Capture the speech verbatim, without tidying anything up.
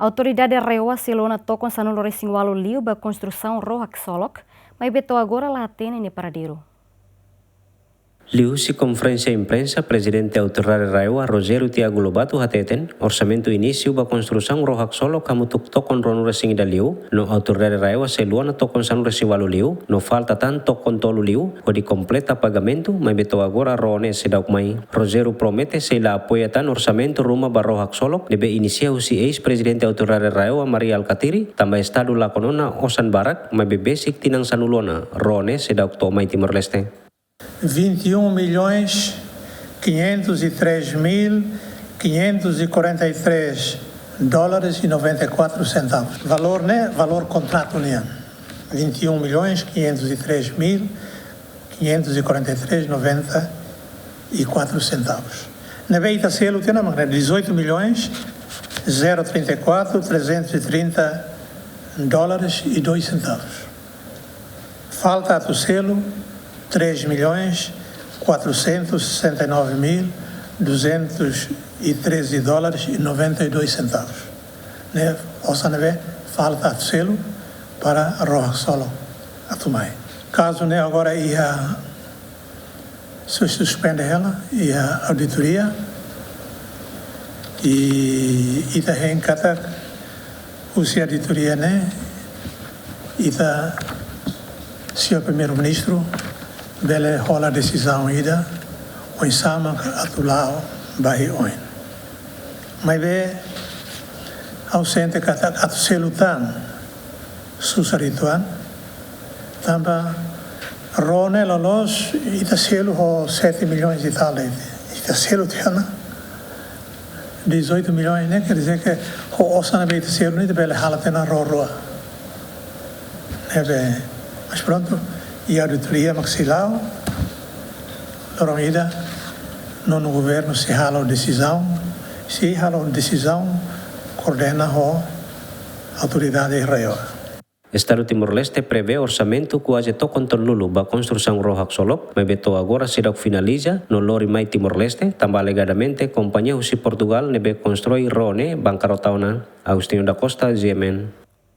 Autoridade RAEOA selu ona tokon sanulu-resin-ualu liu ba konstrusaun ró haksolok, maibé to'o agora la hatene nia paradeiru. Liuhusi konferénsia imprensa, Prezidente Autoridade RAEOA, Rogério Tiago Lobato, hateten orsamentu inísiu ba konstrusaun ró haksolok hamutuk tokon ruanulu-resin-ida liu, no Autoridade RAEOA selu ona tokon sanulu-resin-ualu liu, no falta tan tokon tolu liu hodi kompleta pagamentu, maibé to'o agora ró ne'e seidauk mai. Rogério promete sei la apoia tan orsamentu ruma ba ró haksolok ne'ebé inisia husi eis-Prezidente Autoridade RAEOA, Mari Alkatiri, tanba Estadu lakon ona osan barak, maibé besik tinan sanulu ona ró ne'e seidauk to'o mai Timor-Leste. Vinte e um milhões quinhentos e três mil quinhentos e quarenta e três dólares e noventa e quatro centavos. Valór ne'e, valór kontratu nian. Vinte e um milhões quinhentos e três mil quinhentos e quarenta e três noventa e quatro centavos. Ne'ebé ita selu tiha ona mak ne'e dezoito milhões zero trinta e quatro trezentos e trinta dólares e dois centavos. Falta atu selu três milhões quatrocentos e sessenta e nove mil duzentos e treze dólares e noventa e dois centavos. Ne'e osan ne'ebé falta atu selu para ró haksolok atu mai. Kazu ne'e agora iha, sei suspende hela iha auditoria, i ita hein katak husi auditoria ne'e ita, señór Primeiru-Ministru bele hola desizaun ida oinsá mak atu la'o ba oin. Maibé ha'u sente katak atu selu tan susar uitoan, tanba ró ne'e loloos ita selu ho sete milhões e tal, ita selu tiha ona dezoito milhões, ne'e quer dizer que ho osan ne'ebé ita selu ne'e ita bele hala'o tiha ona ró rua. Ne'ebé, mas prontu, iha auditoria mak sei la'o, loron ida nonu governu sei halo desizaun, sei halo desizaun koordena ho autoridade RAEOA. Estadu Timor-Leste prevee orsamentu kuaze tokon tolunulu ba konstrusaun ró haksolok, maibé to'o agora seidauk finaliza no lori mai Timor-Leste, tanba alegadamente kompañia husi Portugal ne'ebé konstrui ró ne'e bankarota ona. Agostinho da Costa, G M N.